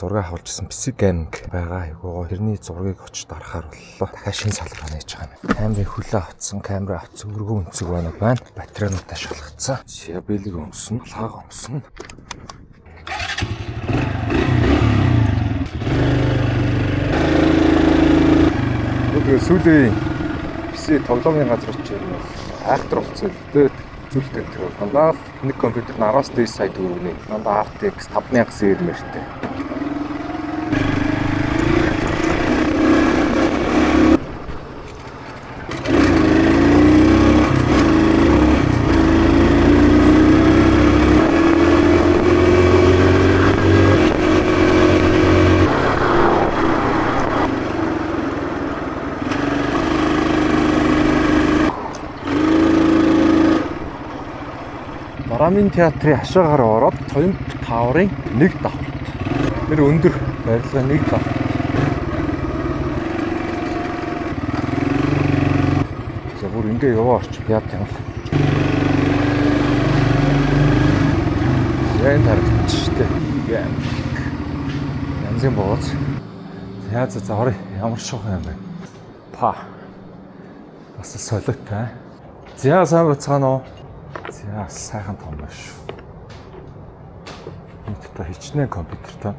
Зураг авахулжсэн PC Gaming байгаа. Айгуу тэрний зургийг очиж дарахаар боллоо. Дахиад шинэ салбар нээж байгаа юм. Камерын хөлөө авцсан, камера авцсан, өргөн өнцөг байна байна. Батарейнуудаа шалгацсан. За бэлэг өмсөн, лаг өмсөн. Тэгээ сүүлийн PC тоглоомын газар очиж ирнэ. Айхтар болсон л дээ. Зүйлтэй тэр дандаа л нэг компьютер нь 10-аас дээш сая төгрөгийн дандаа RTX 5000 сэр мэртэй. Дорамын театрын хашаагаар ороод Toyota Tower-ын нэг давхарт. Тэр өндөр барилгын нэг давхарт. За бүр ингээ яваа орч яа юм бол. За энэ харагдчих штэ. Янзын бооц. За за за орё. Ямар шухан юм бэ? Па. Бас л солиотой. За сайн бацгаана уу? За сайхан том байна шүү. Энд та хичнээн компьютертэй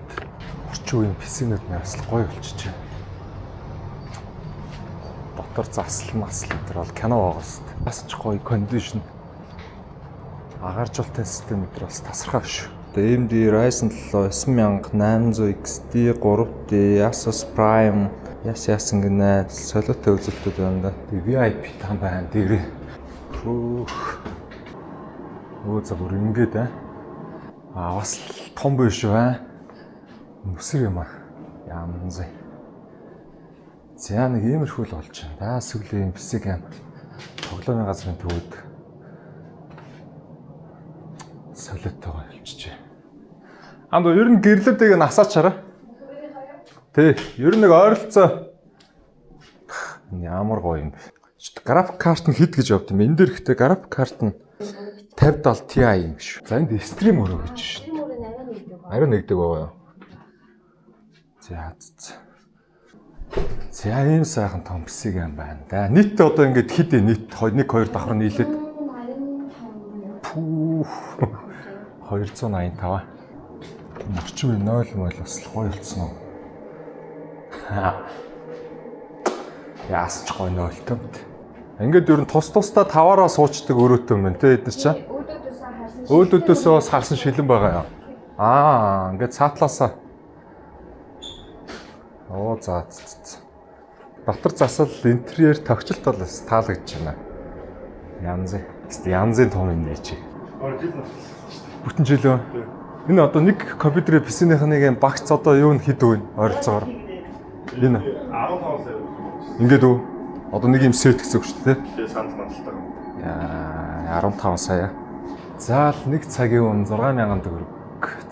орчин үеийн PC-нүүд нь бас л гоё болчихжээ. Дотор засал масал энэ төр бол кино байгаа шүү дээ. Бас ч гоё кондишн агааржуулалтын систем энэ төр бас тасархай шүү. AMD Ryzen 7 9800 XT 3D Asus Prime яс яасан гинэ солиотой үзэлтүүд байна да. Тэгээ VIP там байна дээрээ. Хөөх. Өө за бүр ингээд аа. Аа бас л том биш шүү аа. Нүсэр юм аа. Янз. За нэг иймэрхүү л болж байна. Да сүүлийн PC game тоглоомын газрын төвөд солиотойгоо болчихжээ. Анд ер нь гэрлүүдийг нь асаач хараа. Тий, ер нь нэг ойролцоо ямар гоё юм бэ. График карт нь хэд гэж явд юм. Энэ дээр ихтэй график карт нь 5070 Ti юм шүү. За энд стрим өрөө гэж шүү. Ариун нэгдэг байгаа юу? За за. За ийм сайхан том PC юм байна да. Нийтдээ одоо ингээд хэд вэ? Нийт 1 2 давхар нийлээд пүү 285. Орчин үеийн 0 мол бас л гоё болсон уу? Яас ч гоё 0 томт. Ингээд ер нь тус тусдаа таваараа суучдаг өрөөтэй юм байна те эдгээр чинь. Өөдөөдөөсөө бас харсан шилэн байгаа юм. Аа, ингээд цаатлаасаа. Оо за за. Дотор засал интерьер тогтчлт бол бас таалагдж байна. Янз. Янзын том юм нэ чи. Бүтэн жил үү? Энэ одоо нэг компьютерийн PC-ийнх нэг юм багц одоо юу н хэд өгнө ойролцоогоор. Энэ 15 сая. ингээд үү? Одоо нэг юм сет гэсэн үг шүү дээ. Тэгээ сандал мандалтай. Яа, 15 сая. За л нэг цагийн үн 6000 төгрөг.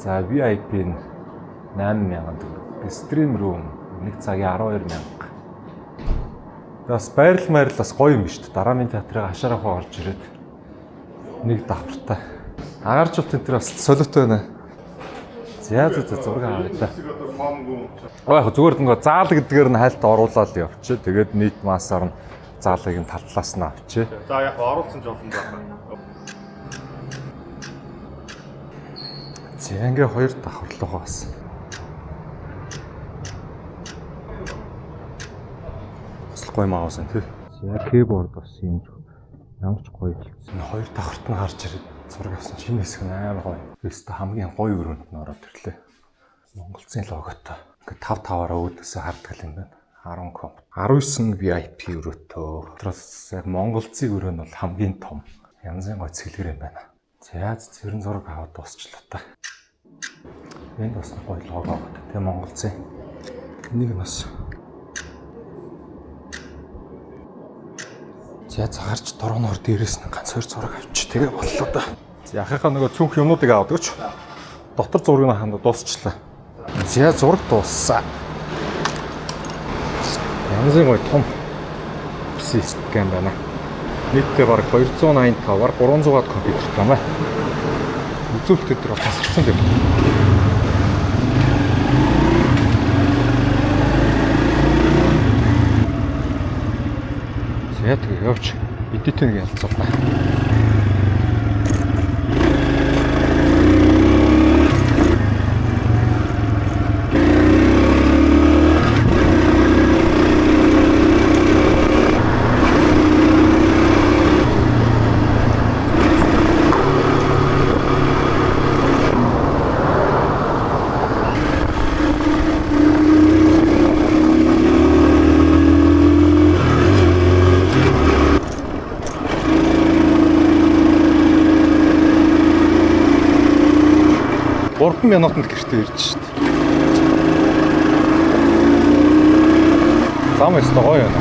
За VIP нь 8000 төгрөг. Stream room нэг цагийн 12000. Бас байрал майрал бас гоё юм биш үү? Дараамын театрыг хашаарахаа орж ирээд нэг давхартай. Агааржуулт энэ төр бас солиотой байна. За за за зураг авъя та. Аа яг зүгээр нөгөө заал гэдгээр нь хайлт оруулаад явчих. Тэгээд нийт массаар нь заалыг нь таллаас нь авчи. За яг оруулсан ч олон байна. За ингээ хоёр давхарлуугаа бас. Бас л гоё маус энэ тий. За keyboard бас юм ямар ч гоё болцсон. Хоёр давхарт нь гарч ирээд зураг авсан чинь хэсэг нь амар гоё. Өстө хамгийн гоё өрөөнд нь ороод ирлээ. Монголцын логотой. Ингээ 5 5-аараа өөдөөсөө хардаг юм байна. 10 комп. 19 VIP өрөөтөө. Дотроос яг монголцын өрөө нь бол хамгийн том. Янзын гоё цэлгэр юм байна. За цэвэрэн зураг аваад дуусчлаа та. Энд бас нэг гоё лого байгаа. Тэгээ монголцын. Энийг нь бас За загарч дөрөв нөр дээрээс нь ганц хоёр зураг авчи. Тэгээ боллоо да. За яхахаа нөгөө цүнх юмнуудыг аваад өгч. Дотор зургийг нь ханд дуусчлаа. За зураг дууссан. Янзын гоё том PC гэн байна. Нийтдээ бараг 285 бар 300 ватт компьютер байна. Үзүүлэлт дээр тасарсан юм. Явж эдитээ нэг ялцуулаа. Гурван минутанд гэртээ ирж шít. Зам өстө гоё байна.